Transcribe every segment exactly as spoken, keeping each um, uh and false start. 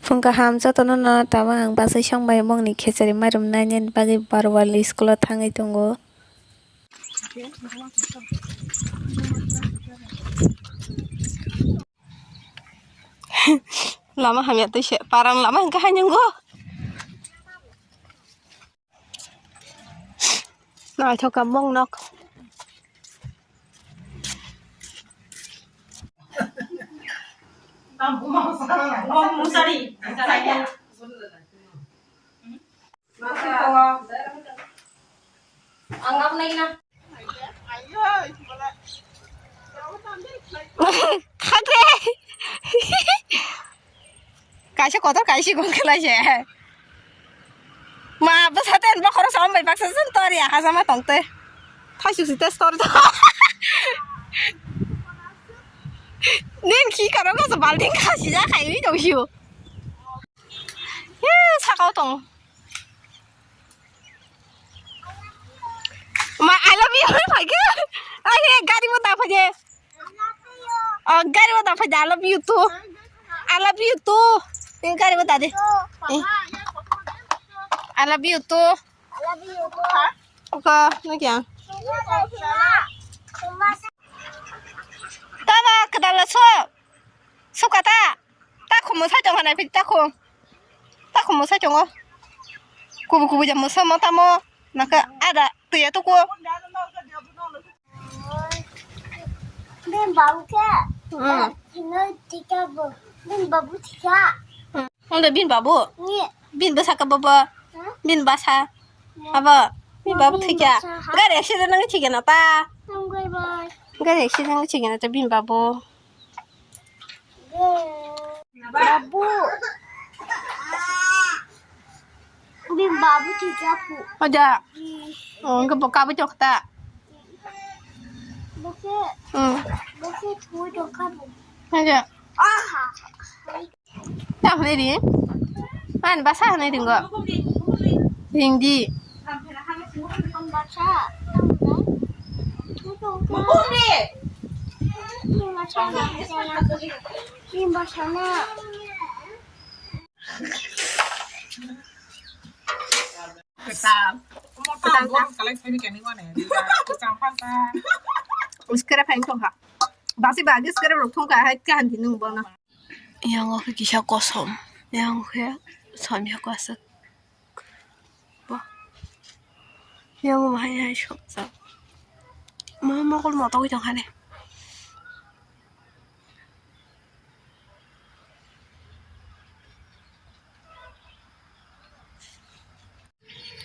Phung kaham jotono no tamo ang bachai song bai mokni khechari mairum nainani bagwi Barwali school o thangwi tongo. Lama hamya twi se parang lama hwnkhe hai nwngo. Naithok ka mong nok. Khakre. Kaisa kotor kaisa gong khlai se. Ma bwsa ten bokhoro som bai baksa sen tor ya hajama tong te. Thaisu si te tor to. Nin khi karo ko balting khasi ja khai wi dong siu. He sakao tong. Ma, I love you, phai khe. Ai, he, gari bo da phai de. Oh, gari bo da phai de, I love you too. I love you too. Ni gari bo da de. Eh. I love you too. Ko, no kya? Tama kedala so. Suka ta. Ta khumu sai tong hanai phi ta khu. Ta khumu sai tongo. Kubu kubu jamo samo tamo. Naka ada tuya tuku. Bin babu khe. Hmm. Ino tika bo. Bin babu tika. Hmm. Ongde bin babu. Ni. Bin bwsa ka bobo. Hmm? Bin basa. Abo. Bin babu thikya. Gari accident nang thikya na ta. Nang bai bai. Gari accident nang thikya na ta bin babu. Babu. Bin babu tijak pu. Oja. Hmm. Oh, engke bo kabu chok ta. Bo khe. Hmm. Bo khe thui dong kabu. Oja. Aha. Ta hwnwi ring? Ani basa hwnwi ringo? Ring di. Ang basa. Ang basa. Ang basa na. Kwtal. Kwtal. Uskara phain tongkha. Basi bagi uskara rok thongkha hai kahan di nung bono. Yang khe kisa kosom, yang khe somya kwaswk. Bo. Yang bo hai hai sokjak. Ma mokol motogwi tongkha de.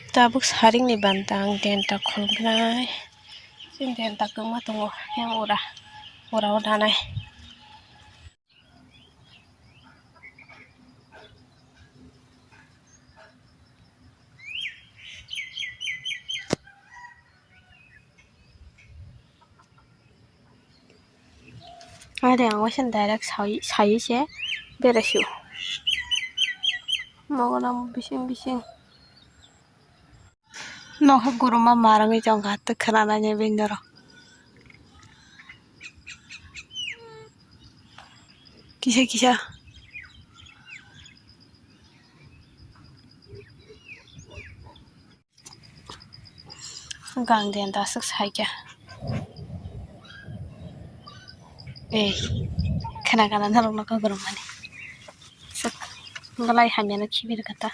Tabuk saringni banta ang denta khulumkhnai. Chini denta kwbangma tongo yang ura, ura o danai. Are ang waisa direct sai, sai se berai sio. Mogono bising bising. Nokha guruma marangwi tongkha, tei khwnanani bini norok. Kisa kisa. Gang den da swk sai khe. Ei, khna khna norok no kok rwmani. Swk belai hamya no khibi rwkha ta.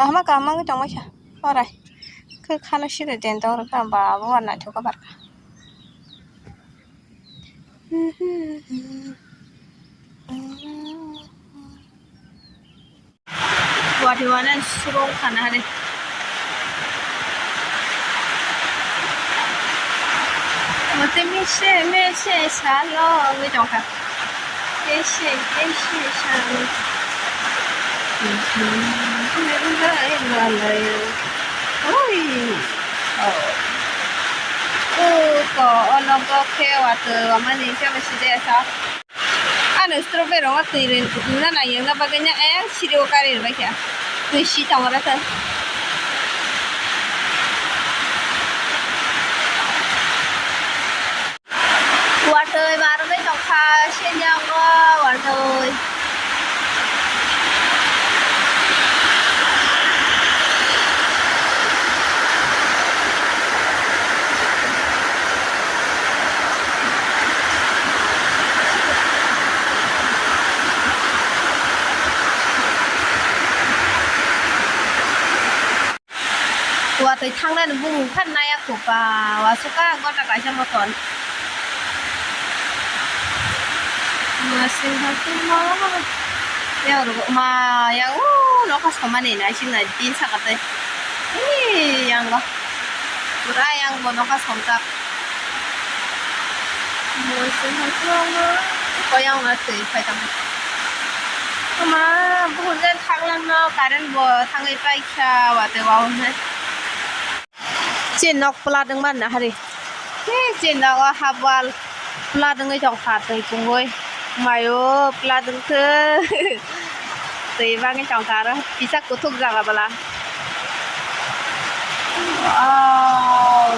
Kahma kahma wngwi tongmani sa orai. Khe khana side den dok rwkha ba abo naithok khe barkha. Wati wana suro khana hade. Wati mise mise salo wngwi tongkha. Mise mise salo. Oi. Oh. Oh, ko ono bo khe wati wamani khe mise de sa. Ano strawberry rok twi rwna nang yang na bagwi na ayang siri o kari rwbai kha. Twi si tongora khe. Watwi ma rwgwi tongkha sini ang o. Oi. Watwi thangnani bumung kha naya khupa, wasukha gota kaisa moton. Masing hatung ma, yang rwgo ma, yang, o, nokha somani naising nai, tin saka tei. Ee, yang bo. Pura yang bo nokha somjak. Masing hatung ma, koyang ma twi phai tong. Ma, buhur jan thanglang no, current bo thangwi paikha, watwi wahon hai. Chini nok plat wngmani nahari. He, chini nogo hap wall plat wngwi tongkha twi pungwi. Mayo plat wngkhe. Twi bangwi tongkha aro kisa kuthuk jaga bwla. Wow.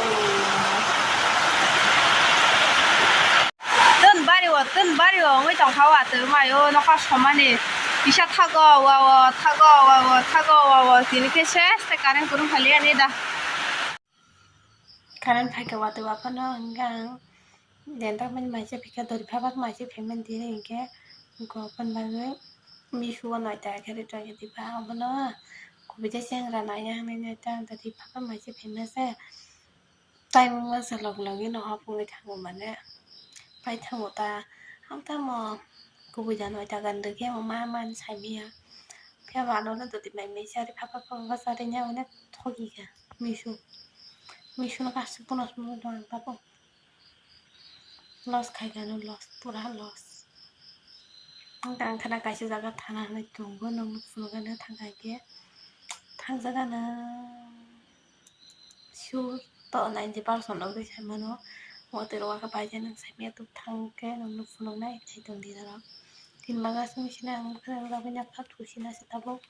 Tun bari o, tun bari o wngwi tongkha o atwi mayo nokha somani. Kisa thago wa o, thago wa o, thago wa o, tini khe ses tei current kwrwng phailiyani da. Current phaikhe watwi waphano hwnka ang. Denta mani maise phikha dori phapar maise phaimani tini hinkhe gopon bagwi misu o noita khe rwchapya obono kubui tei chengra naiya hinwi noita ang dori phapar maise phaimase. Time wngma se log logino hapungwi thango mane. Paithango ta, ang tamo kubui da noita gana rwkhe omo ma mani saimanya. Phiya ba ano dodi mai mai se ari phapar phapar bachari nya onek thogika misu. Misu no kaisa puno sumui tong ang tabuk. Loss khaikha no loss, pura loss. Ang tang khana kaisa jaga thana hinwi tongo, nokni phunukgano thangkha hinkhe thangjakgano sure to ninety percent nukgwi saimano. Watwi rwkha paijak nang saimanya tok thangkhe nokni phunuknai tei tongdi norok. Tin bagasni sina ang bwkhwngrok bagwi nokha thusina se tabuk.